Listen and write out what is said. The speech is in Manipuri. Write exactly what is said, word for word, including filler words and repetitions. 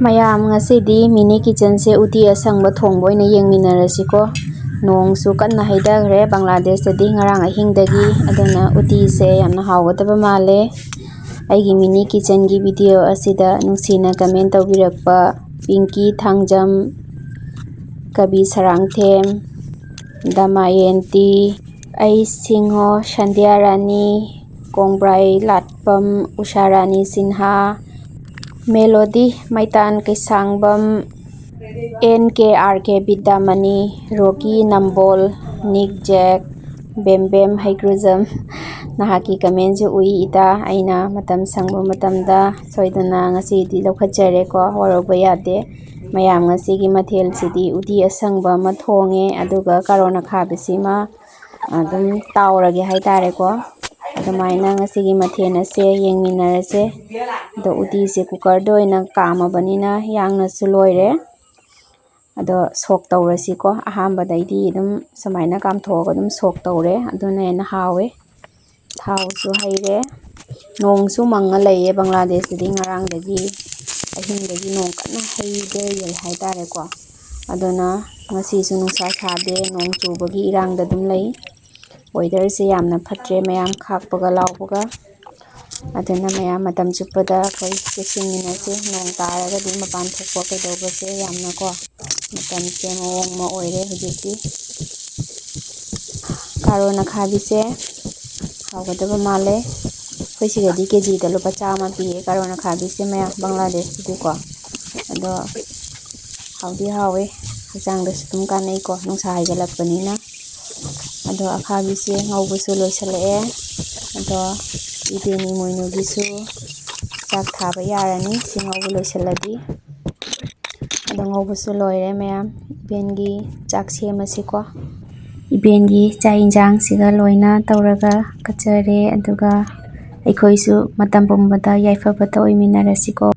ꯃꯌꯥꯝ, ꯉꯁꯤꯗꯤ ꯃꯤꯅꯤ ꯀꯤꯆꯟꯁꯦ ꯎꯇꯤ ꯑꯁꯪꯕ ꯊꯣꯡꯕ ꯑꯣꯏꯅ ꯌꯦꯡꯃꯤꯟꯅꯔꯁꯤꯀꯣ꯫ ꯅꯣꯡꯁꯨ ꯀꯟꯅ ꯍꯩꯊꯈ꯭ꯔꯦ ꯕꯪꯒ꯭ꯂꯥꯗꯦꯁꯇꯗꯤ ꯉꯔꯥꯡ ꯑꯍꯤꯡꯗꯒꯤ, ꯑꯗꯨꯅ ꯎꯇꯤꯁꯦ ꯌꯥꯝꯅ ꯍꯥꯎꯒꯗꯕ ꯃꯥꯜꯂꯦ꯫ ꯑꯩꯒꯤ ꯃꯤꯅꯤ ꯀꯤꯆꯟꯒꯤ ꯚꯤꯗꯤꯑꯣ ꯑꯁꯤꯗ ꯅꯨꯡꯁꯤꯅ ꯀꯃꯦꯟ ꯇꯧꯕꯤꯔꯛꯄ ꯄꯤꯡꯀꯤ ꯊꯥꯡꯖꯝ, ꯀꯕꯤ ꯁꯔꯥꯡꯊꯦꯝ, ꯗꯃꯥꯌꯦꯟꯇꯤ, ꯑꯩ ꯁꯤꯡꯍꯣ, ꯁꯟꯙ꯭ꯌꯥ ꯔꯥꯅꯤ, ꯀꯣꯡꯕ꯭ꯔꯥꯏ ꯂꯥꯠꯄꯝ, ꯎꯁꯥ ꯔꯥꯅꯤ Sinha, melody ꯃꯩꯇꯥꯟ ꯀꯩꯁꯥꯡꯕꯝ, and K R ꯀꯦ ꯕꯤꯗ꯭ꯌꯥꯃꯅꯤ, ꯔꯣꯀꯤ ꯅꯝꯕꯣꯜ, ꯅꯤꯛ ꯖꯦꯛ, ꯕꯦꯝ ꯕꯦꯝ ꯍꯩꯀ꯭ꯔꯨꯖꯝ꯫ ꯅꯍꯥꯛꯀꯤ ꯀꯃꯦꯟꯁꯨ ꯎꯏ ꯏꯇꯥ, ꯑꯩꯅ ꯃꯇꯝ ꯁꯪꯕ ꯃꯇꯝꯗ ꯁꯣꯏꯗꯅ ꯉꯁꯤꯗꯤ ꯂꯧꯈꯠꯆꯔꯦꯀꯣ, ꯋꯥꯔꯧꯕ ꯌꯥꯗꯦ꯫ ꯃꯌꯥꯝ, ꯉꯁꯤꯒꯤ ꯃꯊꯦꯜꯁꯤꯗꯤ ꯎꯇꯤ ꯑꯁꯪꯕ ꯑꯃ ꯊꯣꯡꯉꯦ, ꯑꯗꯨꯒ ꯀꯥꯔꯣꯟ ꯑꯈꯥꯕꯤꯁꯤꯃ ꯑꯗꯨꯝ ꯇꯥꯎꯔꯒꯦ ꯍꯥꯏꯇꯥꯔꯦꯀꯣ꯫ ꯑꯗꯨꯃꯥꯏꯅ ꯉꯁꯤꯒꯤ ꯃꯊꯦꯜ ꯑꯁꯦ ꯌꯦꯡꯃꯤꯟꯅꯔꯁꯦ꯫ ꯑꯗꯣ ꯎꯇꯤꯁꯦ ꯀꯨꯀꯔꯗ ꯑꯣꯏꯅ ꯀꯥꯝꯃꯕꯅꯤꯅ ꯌꯥꯡꯅꯁꯨ ꯂꯣꯏꯔꯦ꯫ ꯑꯗꯣ ꯁꯣꯛ ꯇꯧꯔꯁꯤꯀꯣ꯫ ꯑꯍꯥꯟꯕꯗꯩꯗꯤ ꯑꯗꯨꯝ ꯁꯨꯃꯥꯏꯅ ꯀꯥꯝꯊꯣꯛꯑꯒ ꯑꯗꯨꯝ ꯁꯣꯛ ꯇꯧꯔꯦ, ꯑꯗꯨꯅ ꯍꯦꯟꯅ ꯍꯥꯎꯋꯦ꯫ ꯊꯥꯎꯁꯨ ꯍꯩꯔꯦ꯫ ꯅꯣꯡꯁꯨ ꯃꯪꯉ ꯂꯩꯌꯦ ꯕꯪꯒ꯭ꯂꯥꯗꯦꯁꯇꯗꯤ ꯉꯔꯥꯡꯗꯒꯤ, ꯑꯍꯤꯡꯗꯒꯤ ꯅꯣꯡ ꯀꯟꯅ ꯍꯩꯊꯔꯤ ꯍꯥꯏꯇꯥꯔꯦꯀꯣ꯫ ꯑꯗꯨꯅ ꯉꯁꯤꯁꯨ ꯅꯨꯡꯁꯥ ꯁꯥꯗꯦ, ꯅꯣꯡ ꯆꯨꯕꯒꯤ ꯏꯔꯥꯡꯗ ꯑꯗꯨꯝ ꯂꯩ꯫ ꯋꯦꯗꯔꯁꯦ ꯌꯥꯝꯅ ꯐꯠꯇ꯭ꯔꯦ, ꯃꯌꯥꯝ ꯈꯥꯛꯄꯒ ꯂꯥꯎꯕꯒ꯫ ꯑꯗꯨꯅ ꯃꯌꯥꯝ ꯃꯇꯝ ꯆꯨꯞꯄꯗ ꯑꯩꯈꯣꯏ ꯆꯦꯛꯁꯤꯟꯃꯤꯟꯅꯁꯤ꯫ ꯅꯣꯡ ꯇꯥꯔꯒꯗꯤ ꯃꯄꯥꯟ ꯊꯣꯛꯄ ꯀꯩꯗꯧꯕꯁꯦ ꯌꯥꯝꯅꯀꯣ, ꯃꯇꯝꯁꯦ ꯃꯑꯣꯡ ꯑꯃ ꯑꯣꯏꯔꯦ ꯍꯧꯖꯤꯛꯇꯤ꯫ ꯀꯥꯔꯣꯟ ꯑꯈꯥꯕꯤꯁꯦ ꯍꯥꯎꯒꯗꯕ ꯃꯥꯜꯂꯦ꯫ ꯑꯩꯈꯣꯏ ꯁꯤꯗꯗꯤ ꯀꯦ ꯖꯤꯗ ꯂꯨꯄꯥ ꯆꯥꯝꯃ ꯄꯤꯌꯦ ꯀꯥꯔꯣꯟ ꯑꯈꯥꯕꯤꯁꯦ ꯃꯌꯥꯝ, ꯕꯪꯒ꯭ꯂꯥꯗꯦꯁꯀꯤꯗꯤꯀꯣ꯫ ꯑꯗꯣ ꯍꯥꯎꯗꯤ ꯍꯥꯎꯋꯦ, ꯍꯛꯆꯥꯡꯗꯁꯨ ꯑꯗꯨꯝ ꯀꯥꯟꯅꯩꯀꯣ, ꯅꯨꯡꯁꯥ ꯍꯥꯏꯒꯠꯂꯛꯄꯅꯤꯅ꯫ ꯑꯗꯣ ꯑꯈꯥꯕꯤꯁꯦ ꯉꯧꯕꯁꯨ ꯂꯣꯏꯁꯤꯜꯂꯛꯑꯦ꯫ ꯑꯗꯣ ꯏꯕꯦꯟ ꯏꯃꯣꯏꯅꯨꯒꯤꯁꯨ ꯆꯥꯛ ꯊꯥꯕ ꯌꯥꯔꯅꯤ ꯁꯤ ꯉꯧꯕ ꯂꯣꯏꯁꯤꯜꯂꯗꯤ꯫ ꯑꯗꯣ ꯉꯧꯕꯁꯨ ꯂꯣꯏꯔꯦ ꯃꯌꯥꯝ꯫ ꯏꯕꯦꯟꯒꯤ ꯆꯥꯛ ꯁꯦꯝꯃꯁꯤꯀꯣ꯫ ꯏꯕꯦꯟꯒꯤ ꯆꯥꯛ ꯌꯦꯟꯁꯥꯡꯁꯤꯒ ꯂꯣꯏꯅ ꯇꯧꯔꯒ ꯀꯠꯆꯔꯦ, ꯑꯗꯨꯒ ꯑꯩꯈꯣꯏꯁꯨ ꯃꯇꯝ ꯄꯨꯝꯕꯗ ꯌꯥꯏꯐꯕꯇ ꯑꯣꯏꯃꯤꯟꯅꯔꯁꯤꯀꯣ꯫